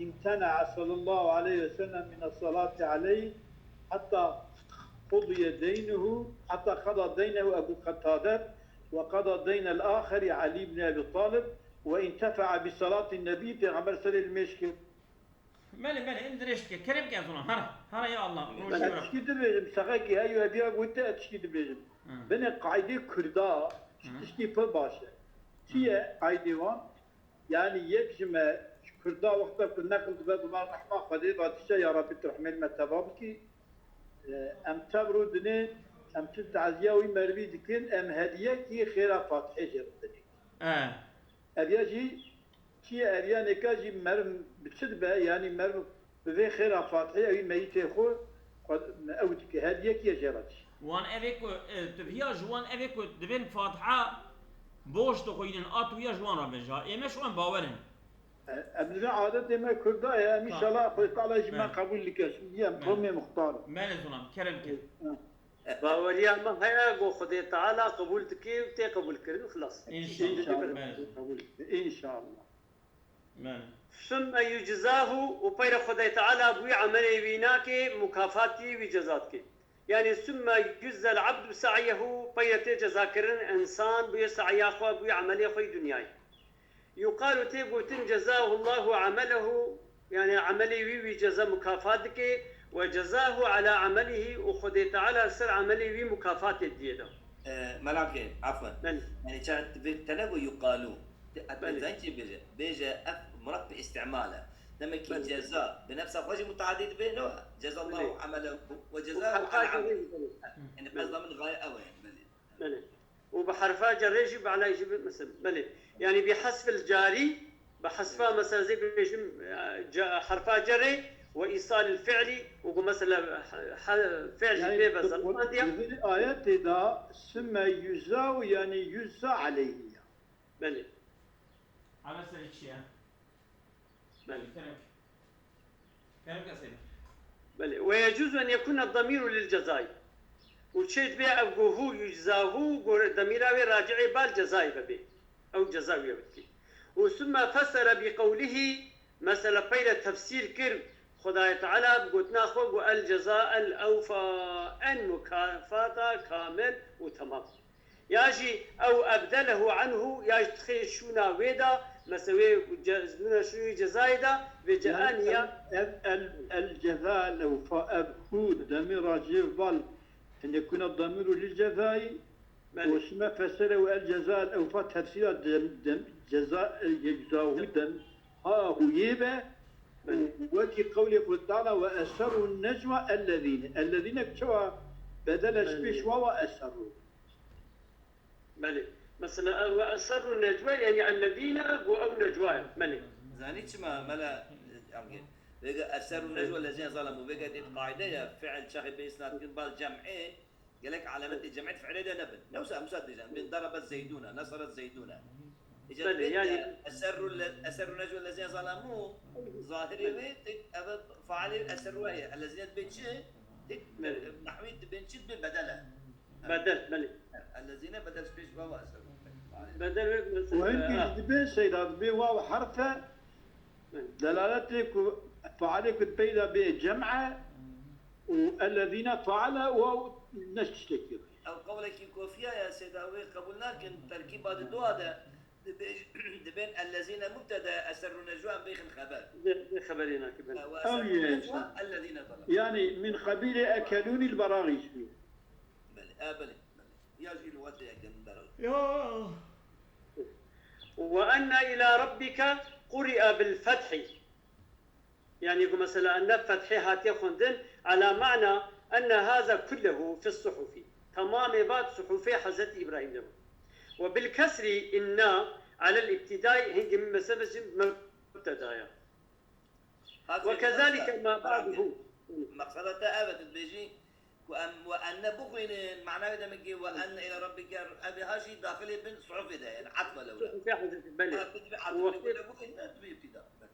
امتنع صلى الله عليه وسلم من الصلاة عليه حتى قضي دينه، حتى قضى دينه أبو قتادة، وقضى دين الآخر علي بن أبي طالب، وانتفع بصلاة النبي، Pêxember serê li mêj kir. Belê, belê, em dirêj dike. Kerem ke ez ona. Hara, hara ya Allah. Rojî bira. Ez tişkî dibêjim, sexekî heyo eviya gote, ez tişkî dibêjim. Hı. Binê qaydê Kurda, Hı. tişkî pir baş e. Çi ye qaydê wan? Yani yek ji me, ji Kurda wexta ku neql dibe bi van rehma Xwedê, va dişe ya Rabbî tu rehmê li me teva bikî. E, em tevr û dinê, em çi teziya wî merivî dikin, em hediyekî xêra Fatihê jê re didin. E. Ev ya jî çi ye? Ev ya nêka jî meriv bi çi dibe? Yanî meriv bi vê xêra Fatihê ewî meyîtê xwe, xwe ew dike, hediyekî ye jê re dişî. Wan evê ku, e, tu viya ji wan evê ku dibên Fatiha boş dixwînin, a tu ya ji wan re bêje. Ê me ji wan bawer in. E, em li vê adetê me Kurda ye, em Tamam. înşallah Xwedê Teala jî me Belê. qebûl dike. Şimdi em Belê. qewmê muxtar in. Belê zonam, kerem ke. Hı. Baweriya me heye ku Xwedê Teala qebûl dike û tê qebûlkirin, xilas. Înşallah. Înşallah. Belê. Qebûl. Înşallah. Belê. Sümme yuczahu, û peyre Xwedê Teala bi wî emelê wî nake, mukafatî wî ceza dike. Yani sümme yujzel abdu sa'yehu, peyre tê cezakirin insan bi wê sa'ya xwe, bi wê emelê xwe yê dinyayê. Yuqalu, tê gotin, cezahullahu amelehu, yani emelê wî wî ceza mukafat dike, ve cezahu ala amelihi, û Xwedê Teala ser emelê wî mukafatê diyê de. E, Mela Xêr, afwen. Belê. Yani ça, te ne go yuqalu, te, te Belê. zanî çi bêje? Bêje ev murad bi îstimal e. Demek ki Belê. ceza bi nefsa xwe jî mutadî dibe, no? Cezallahu Belê. amelehu ve Û cezahu heta ala amelihi. jî Belê. Yani Belê. qezda min gaye ew e, belê. Belê. Û bi herfa cerê jî bi elay jî bi, mesela, belê. Yani bi hasfil cari, bi hasfa, mesela, zê bêjim, e, ce-, herfa cerê ve îsalil fi'li, û ku, mesela, ha-, ha-, fi'l jî Yani pê ve bi, zerfandiya. bi vî ayetê de sümme yuzav, yani yuzza aleyhi ya. Belê. Ala serê çi ya? Belê. Kerem. Kerem ke Seyda. Belê. Ve yecuzu en yekune damiru lil cezai. Û çê dibe ev go hu yuczahu, go demîra wê raci'ê bal cezai bibê. Ew ceza wî ew dikê. Û sümme fesere bi qewlihi, mesela peyre tefsîr kir, Xwedayê Teala bi gotina xwe got, "El ceza el ewfa", en mukafata kamil û temam. Ya jî, "Ew ebdelehu anhu", ya jî dixê şûna wê de, mesela wê ce-, şûna şûyê cezayê de, vê ce Yani en ya ev, ev el, el ceza el ewfa, ev hu demê raciyê val, hindê kuna damir û lil cezayî, Belê. Û şime fesere û el ceza el ewfa tefsîra dem, dem, ceza, e, yeczahu dem, ha huyê be, Belê. Wekî qewlê Xwedê Teala, "Ve eserru necwa ellezîne." Ellezîne çawa bedel e ji Belê. Pêş wawa eserru. Belê. Mesela, e, "Ve eserru necwa", yani ellezîne, bu ew necwa ye. Belê. Zanî çima, mela, e, amge. Vêga eserru necwa lezîne zalemu. Vêga dît qaîde ye, fiil çaxê bê isnad kin bal cem'ê, Gelek alametê cem'ê fiilê de nebin. Ne wisa, wisa dibêjin, bên darabet zeydûne, nesaret zeydûne. Îca Belê, dibên yani de eserru le-, eserru necwe lezîne zalemû, zahirê wê tek eve failê eserru heye. Ellezîne dibên çi? Tek Belê. Nehwî dibên çi? Dibên bedel e. Bedel, belê. Ellezîne bedel ji pêş ve ve eserru. Bedel ve Û hinkî Ha. Ji dibên seyda dibê waw herfe Delaletê ku fealê ku peyda bê cem e û ellezîne feale û ew ne tiştekî ye. Ew qewlekî kofiya ye, sêda wê qebûl nakin, terkîba di dua de dibê-, dibên ellezîne mubtede, eserru necwa em bêxin xeber. Bi, bi xeberê nake, belê. Ew Ew eserru ye necwa, işte. Ellezîne zalem. Yani min qebîlê ekelûnî li beraxî jî. Belê, e, belê, belê. Ya jî li wetê ekelûn beraxî. Ya. Ve enne ila rabbike quri'a bil fethi. Yani ku mesela enne fethê hatiye xwendin, ala ma'na enne haza kullehu fis suhufi. Tamamê vat suhufê Hezretî Îbrahîm de bû. Ve bil kesri inna alel îbtidai hingî min mesela jî mubtedaya. Ve kezalike ma ba'dehu. Meqseda te ev e, tu dibêjî ku em ve enne bixwînin, manayê demek ki ve enne ila rabbike, ev ê ha jî daxilê bin suhufê de, yani atf e lewra. Suhufê Hezretî, belê. Ha, tu dibê atf, Ve wextê tu bixwînin, tu bê îbtida. Belê.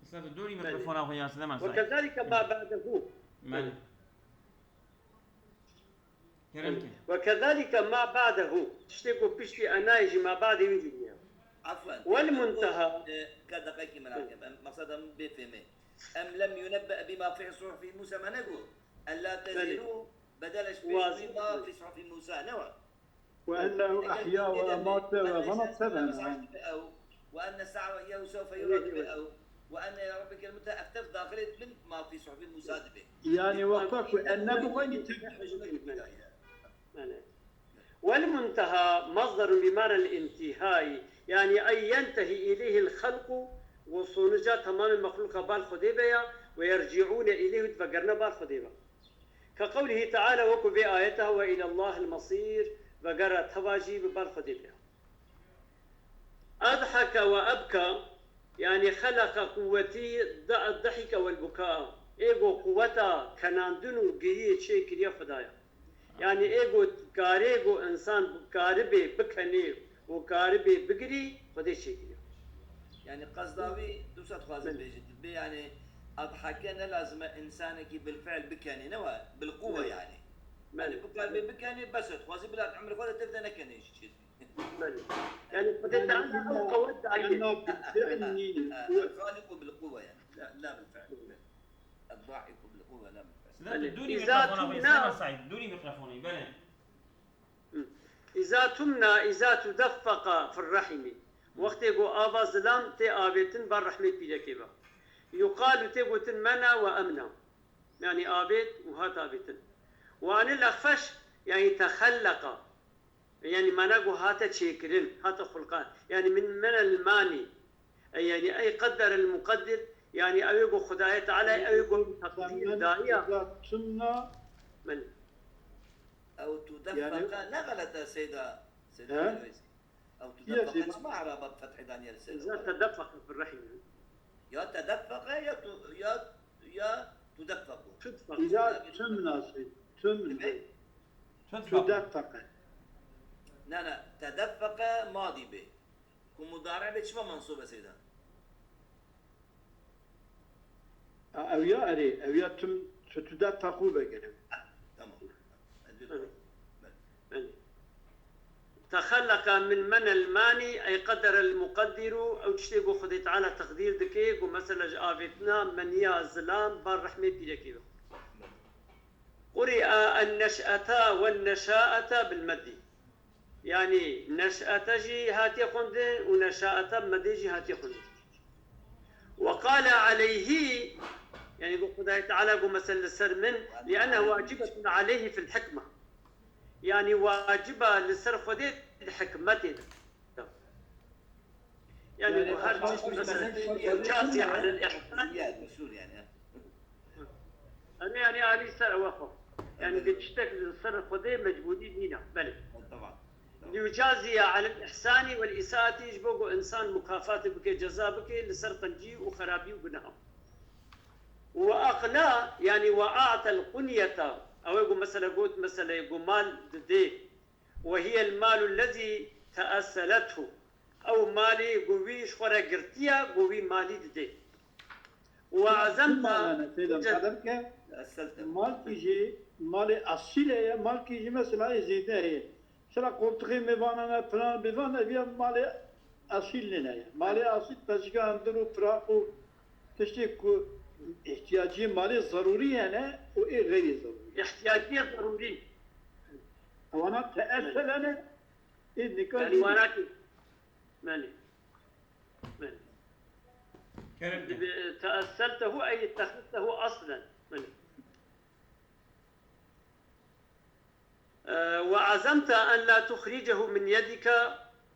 Mesela tu dûrî Belê. Mikrofona xwe ya, Side Ve Mesai. kezalike ma ba'dehu. Belê. Kerem ke. Ve kezalike ma ba'dehu. Tiştê ku piştî enayê jî ma ba'dê wî jî niye. Afwen. Wel munteha. E, ka deqekî min hakim. Em, meqseda min bê fêmê. Em lem yunebbe bima fi suhufi Musa me negot. Ella Belê. Tezîru bedel ji pêş Wazî. Bima fi suhufi Musa ne wa. Ve ennehu ehya ve emate ve zana seb'en. Ve enne sa'a ve yevsefe yura dibe ew. Ve enne ila rabbikel munteha, ev tev daxilê min ma fî suhufi Musa dibe. Yani wexta ku enne bixwînî tev Yani. Vel munteha masdarun bi manel intihai. Yani ey yentehi ileyhil halku, ve sonuca tamamê mexluqa bal Xwedê be ya, ve yerci'ûne ileyhi, vegerine bal Xwedê be. Ke qewlihî teala, wekû vê ayeta, "Ve îlellahil mesîr", vegera teva jî bi ber Xwedê be. Edheke ve ebka, yanî xeleqa quwwetî de-, dehîke wel buka. Ê go quweta kenandin û giriyê çê kiriye Xwedaya. Yanî ê go karê go insan karibê bikenê û karibê bigirî, Xwedê çêkiriye. Yani qesda wî, tu se dixwazî Belê. Bêjî, tu bê yani adhake ne lazim e insanekî bil fiil bikenê, ne wa bil quwe Belê. Yani. Belê. Yani bikaribê bikenê, bes e, dixwazî bila emrê xwe de tev de nekenê jî çêdibî. Belê. Yani Xwedê Yani Teala ew qewet daye. Enna bil fiil nîne. Xaliqu bil quwe yani. La, la bil fiil. Eddahiku bil quwe, la bil fiil. Side tu Belê. Dûrî Îza mikrofona xwe, tûna Side Mesai, dûrî mikrofona, belê. Îza tumna, îza tudeffeqa fir rehimî. Wextê ku ava zilam tê avêtin bar rehmê pîrekê ve. Yuqalu tê gotin mena ve emna. Yani avêt û hat avêtin. Ve anil exfeş, yani texelleqa. Yani mana ku hate çêkirin, hate xulqan. Yani min menel mani. E, yani ey qedderel muqeddir, yani ew ê ku Xwedayê Teala, ew ê ku teqdîr daye. Îza tumna. Min. Ew tudeffeqa ne xelet e seyda, seyda He? Elweyzî. Ew tudeffeqa çima eraba bi fethê daniye li ser? Îza tedeffeqa fir rehîm. Ya tedeffeqa ya tu-, ya, ya tudeffequ. Tudeffeqa. Îza tumna seyda. Tumna. Tudeffeqa. Tudeffeqa. Na, na, tedeffeqa madî be. Ku mudare be çima mansûb e seyda? A, ew ya erê, ew ya tum, tu, tu de teqû vegere. Ah, tamam. Ez bir Evet. Evet. تخلق من من الماني، أي قدر المقدر، ew tiştê ku Xwedê Teala teqdîr dike, ku mesela ji avêtina meniya zilam bar rehmê pîrekê ve. قرئ النشأة والنشاءة بالمد. Yani neş'ete jî hatiye xwendin û neşaete bi medê jî hatiye xwendin. وقال عليه، yani ku Xwedayê Teala ku mesela li ser min, لأنه واجبة عليه في الحكمة. Yani waciba li ser Xwedê di hikmetê de. Yani Yani bu her aslında çeşit mesela, mesela, yani, yani, yani, yani, yani, Erê, yani, alî ser ewa xwe. Yani, Evet. Bi tiştek li ser Xwedê mecbûrî nîne. Belê. Tamam. Tamam. ليجازي على الإحسان والإساءة, ji bo ku insan mukafat bike, ceza bike, li ser qencî û xerabî û guneha. وأقنى, yani, وأعطى القنية, ew ê ku mesela got, mesela, ku mal didê. وهي المال الذي تأصلته. Ew malê ku wî ji xwe re girtiye, ku wî malî didê. وعزمت. Çima yani, Seydem, qeder ke malkî jî, malê asîl heye, malkî jî mesela ê zêde heye. Mesela qoltixê mêvanan e, filan bêvan, ev ya malê asîl nîne ye. Malê asîl pezîka hundir û firaq û tiştê ku ihtiyaciyê malê zerûrî hene û ê xeyrê zerûrî. İhtiyaciyê zerûrî. Ewana teesselene ê nika Yani jî. Wana ki. Belê. Belê. Kerem. Dibe, teesseltehu ey itteheztehu aslen. Belê. E, وعزمت أن لا تخرجه من يدك,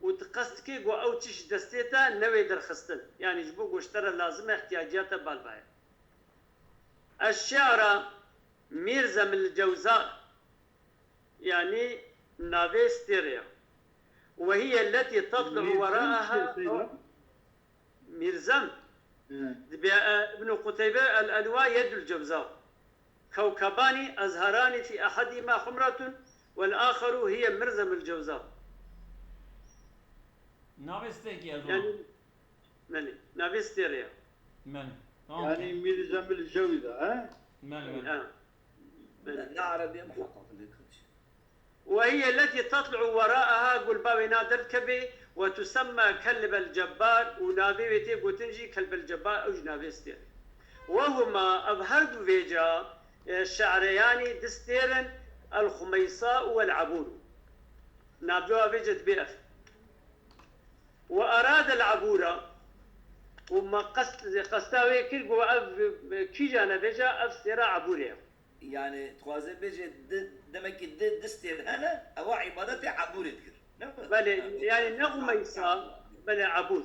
û tu qest dikê ku ew tişt destê te newê derxistin. Yani ji bo ku ji te re lazim e, ihtiyaciya te bal baye. الشعر ميرزم الجوزاء, yani navê stêrê ya. وهي التي تطلع وراءها. Mîrzem. Dibe, e, Ibn Quteybe, الألواء يد الجوزاء. كوكبان أزهران في أحدهما حمرة والآخر هي مرزم الجوزاء. Navê stêrkî ez. Yani, belê, navê stêrê ya. Belê. Tamam. Yani Mîrzem el Cewza, he? Belê, belê. Ha. Belê. Ne Erebiye muhakkak. وهي التي تطلع وراءها, gul bavê na derdikeve, وتسمى كلب الجبار, û navê wê tê gotin jî Kelb el Cebbar, ew jî navê stêr. وهما, ev her du vêca, e, şe'reyanî di stêr in, الخميصاء والعبور. Navê wê vêce dibe ev. وأراد العبور, û me qest, qesta wê kir, got ev, e, kîjan e, vêca ev stêra Ebûrê ye. Yani, dixwaze bêje di, demek ki di, di stêr hene, ewa îbadetê Ebûrê dikir. Ne mi? Belê, yani ne Xumeysa, belê Ebûr.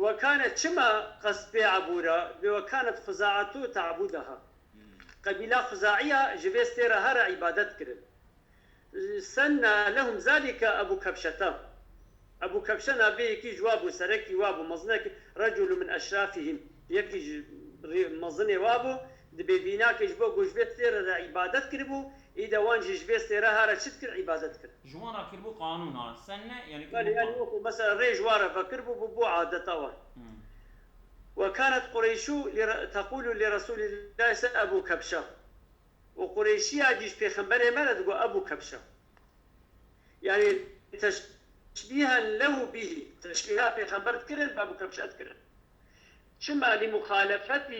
وكانت, çima qest pê Ebûra, ve وكانت خزاعة تعبدها. Hmm. Qebîla Xuzaiya ji vê stêra hara îbadet kirin. سنى لهم ذلك أبو كبشة. Ebû Kebşe navê yekî ji wa bû, serekî wa bû, mezinekî, رجل من أشرافهم. Yekî ji rê-, mezinê wa bû, dibê vînakê ji bo ku ji vê stêre re îbadet kiribû, îde wan jî ji vê stêre hare çi dikir, îbadet kir. Ji wan re kiribû qanûn ha. Senne, yani Belê, kiribû yani qanûn. Wekû mesela rê ji wan re vekiribû, bû, bû adeta wan. Hmm. وكانت قريش لر-، تقول لرسول الله صلى الله عليه وسلم أبو كبشة. Û Qureyşiya jî ji pêxemberê me re digot Ebû Kebşe. Yani teşbîhen lehu bihî. Teşbîha pêxember dikirin, bi Ebû Kebşe dikirin. Çima? لمخالفتهم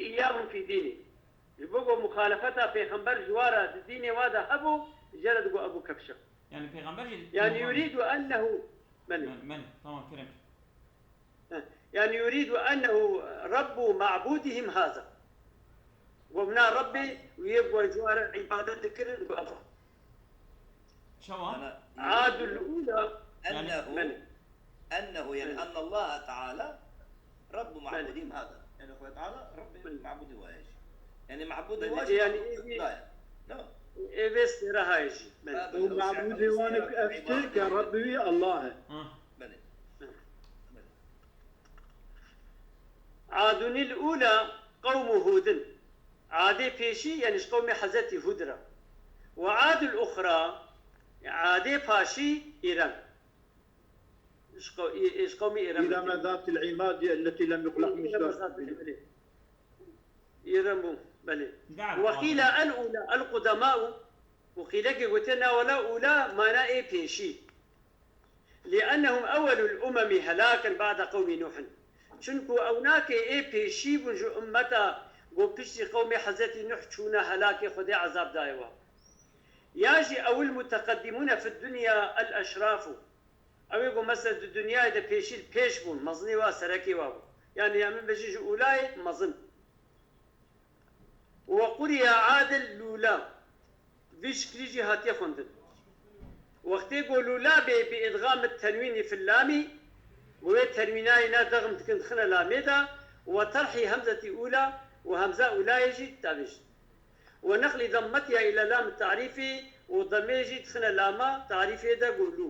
إياهم في دينهم. Ji bo ku muxalefeta pêxember ji wa re di dînê wa de hebû, jê re digot Ebû Kebşe. Yani pêxember jî Yani يريد أنه. Belê. Belê, belê. Tamam, kerem. He. Yani يريد أنه رب معبودهم هذا. Got, na Rebbê wê ku ji wan re îbadet dikirin, got, ev. Çawa? Ana, عاد الأولى. Yani Belê. أنه، يعني Belê. أن الله تعالى رب Belê. معبودهم هذا. Yani Xwedê Teala Rebbê Belê. Mabûdê wa ye jî. Yani mabûdê Belê. Wa jî Yani mabûd êvî-, da ye. No. Ê vê stêre ha ye jî. Belê. Ew mabûdê wan e ku ev stêrk e, Rebbê wî Allah e. Hı. Belê. Hı. Belê. عاد الأولى قوم هود. Adê pêşî, yani ji qewmê Hezretî Hud re. وعاد الأخرى, adê paşî Îrem. Ji qew-, î-, ji qewmê Îrem re. إرم ذات العماد التي لم يخلق Îrem مثلها. Zat, belê. Îrem bû, belê. Dar وقيل الأولى القدماء. Û qîlekê gotiye, na wela ûla mana ê pêşî. لأنهم أول الأمم هلاكا بعد قوم نوح. Çunku ewnakê ê pêşî bûn ji ummeta ku piştî qewmê Hezretî Nuh çûne helakê Xwedê ezab daye wan. Ya jî أو المتقدمون في الدنيا الأشراف. Ew ê ku mesela di dinyayê de pêşî pêş bûn, mezinê wa, serekê wa bû. Yani em bêjin ji ûlayê mezin. وقرئ عادل لولا. Vî şiklî jî hatiye xwendin. Wextê ku lûla bê bi îdxam tenwînî fil lamî, ku wê tenwînayê ne dexm dikin dixine lamê de, we terhî hemzetî ûla û hemza ûlayê jî tavêjin. We neqlî demmetiya île lam tarîfî û demê jî dixine lama tarîfê de ku lû.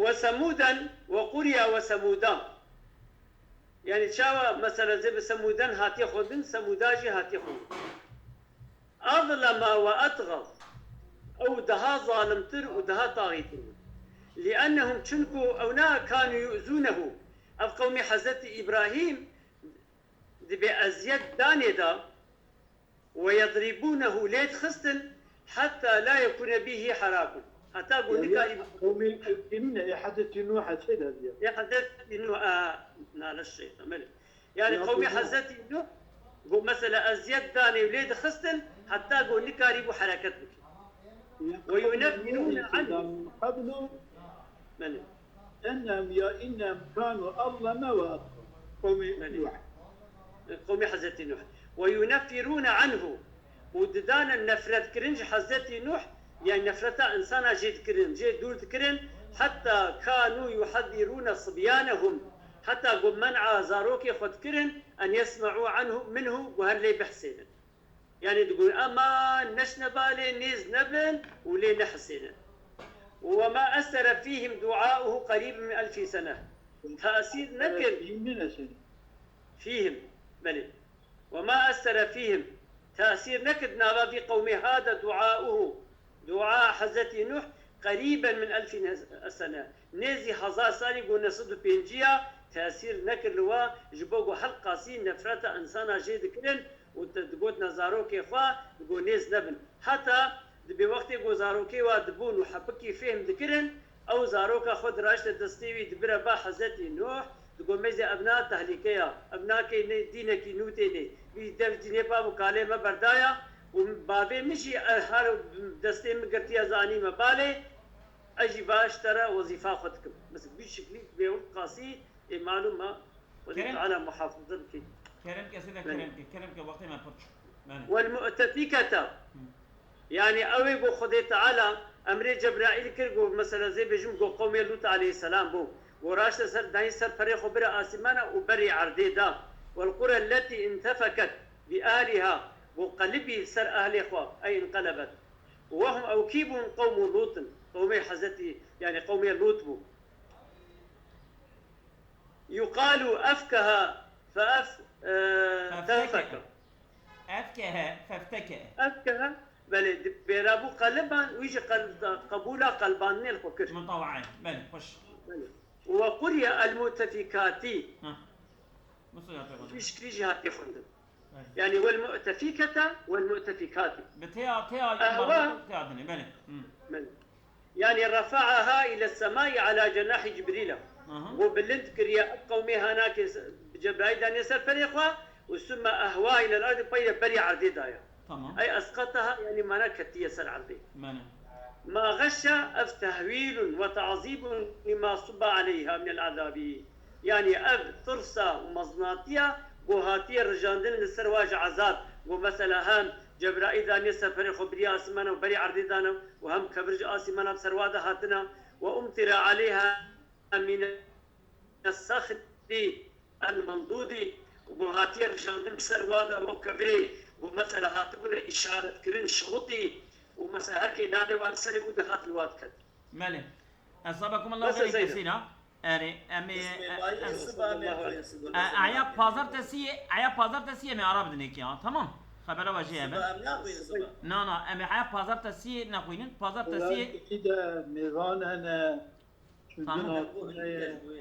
وثمودا وقرئ وثمودا. Yani çawa mesela zê bi semûden hatiye xwendin, semûda jî hatiye xwendin. أظلم وأطغى. Ew daha zalimtir û daha taxîtir bû. لأنهم, çunku ewna كانوا يؤذونه. Ev qewmê Hezretî Îbrahîm dibê eziyet danê da, ويضربونه, lê dixistin, حتى لا يكون به حراك. Heta ku Yani nikarî qewmê Hezretî Nûh e, çê de diye. Ê Hezretî Nûh, a, nale şeytan, belê. Yani Ya qewmê Nûh. Hezretî Nûh, ku mesela eziyet danê û lê dixistin, heta ku nikarî bû hereket bike. وينفرون عنه. من قبل Belê. إنهم يا إنهم كانوا أظلم وأطغى. Qewmê Belê. Nûh. Qewmê Hezretî Nûh. وينفرون عنه. Û didane nefret kirin ji Hezretî Nûh, yani nefreta insana jê dikirin, jê dûr dikirin, حتى كانوا يحذرون صبيانهم. Heta ku men'a zarokê xwe dikirin, أن يسمعوا عنه، منه، ku her lê bihsênin. Yani digot, eman neşne balê, nêz nebin û lê nehesênin. وما أثر فيهم دعاؤه قريب من ألف سنة. Tesîr nekir. Fîhim ne neşin. Fîhim, belê. وما أثر فيهم. Tesîr nekir nava vî qewmê ha de duauhu. Dua Hezretî Nuh qerîben min elfîn sene. Nêzî hezar salî ku neh sed û pêncî ya tesîr nekir li wa, ji bo ku helqasî nefreta insana jê dikirin û te digotina zarokê xwe, digot nêz nebin. Heta dibê wextê ku zarokê wa dibûn û hepikî fêhm dikirin, ew zaroka xwe diraşte destê wî dibire ba Hezretî Nuh, digot mêzê ev na tehlîke ya, ev nakê ne dînekî nû tê nê, vî dev dînê pa bû kalê me berdaya û bavê min jî, e, her destê min girtiye zanî me balê, ez jî baş te re wezîfa xwe dikim. Mesela vî şiklî bê wek qasî ê malûm e, Xwedê Kerem. Teala muhafaza bike. Kerem ke, sêde Belê. Kerem ke, kerem ke, wextê me pir çû. Belê. Wel mu'tefikete. Hı. Yani ew ê ku Xwedê Teala emrê Cebraîl kir ku mesela zê bêjim ku qewmê Lût aleyhisselam bû. Ku raşte ser dayîn ser perê xwe bire asîmana û berî erdê da. Wel qura lletî intefeket bi ahliha. Ku qelibî ser ehlê xwe, ey inqelebet. Wehum ew kî bûn qewmû Lûtin. Qewmê Hezretî, yani qewmê Lût bû. Yuqalu efkeha fe ef-, e, Fefteke. tefeke. Efkehe, fefteke. Efkeha, belê, di bêra bû qeliban, wî jî qel-, qebûla qelbandinê li xwe kir. Mutawaa, belê, xweş. Belê. Ve quriye el mutefikatî. Hah. Nasıl yapıyor hocam? Vî şiklî jî hatiye xwendin. Belê. Yani wel mutefikete, wel mutefikatî. Bi teya, teya, Ehwa. Teya dinê, belê. Hı. Belê. Yani refa'aha ile semai ala cenahi Cibrîla. Aha. Û bilind kiriye ev qewmê hanakê se-, Cebraîl danê ser perê xwe û sümme ehwa ile ardi peyre berî erdê daye. Tamam. Ey esqataha, yani mana ketiye ser erdê. Mane. Ma xeşe ev tehwîlun ve ta'zîbun lima subba aleyha min el azabi. Yani ev tirsa û mezinatiya ku hatiye rijandin li ser wa ji ezab, ku mesela hem Cebraîl danê ser perê xwe biriye asîmana û berî erdê dane û hem kevir ji asîmana bi ser wa de hatine, ve umtire aleyha mine sexri el mendûdî, ku hatiye rijandin bi ser wa de wek kevirê, ku mesela hatibûne îşaret kirin, şiwitî, û mesela her kê navê wa li serê bû dihat li wa diket. Belê. Eshabakum Allah Bes xeyrê Seyda. Kesîra. Erê, em ê, Bismillahî em, siba me xwe siba e, me. Eya pazartesiyê, eya pazartesiyê me ara bidin êkê ha, tamam? Xebera we jê hebe. Siba em naxwînin siba. Na, na, em ê eya pazartesiyê nexwînin. Pazartesiyê Pazartesî de mêvan hene. Tamam. Çûdina xwe ye.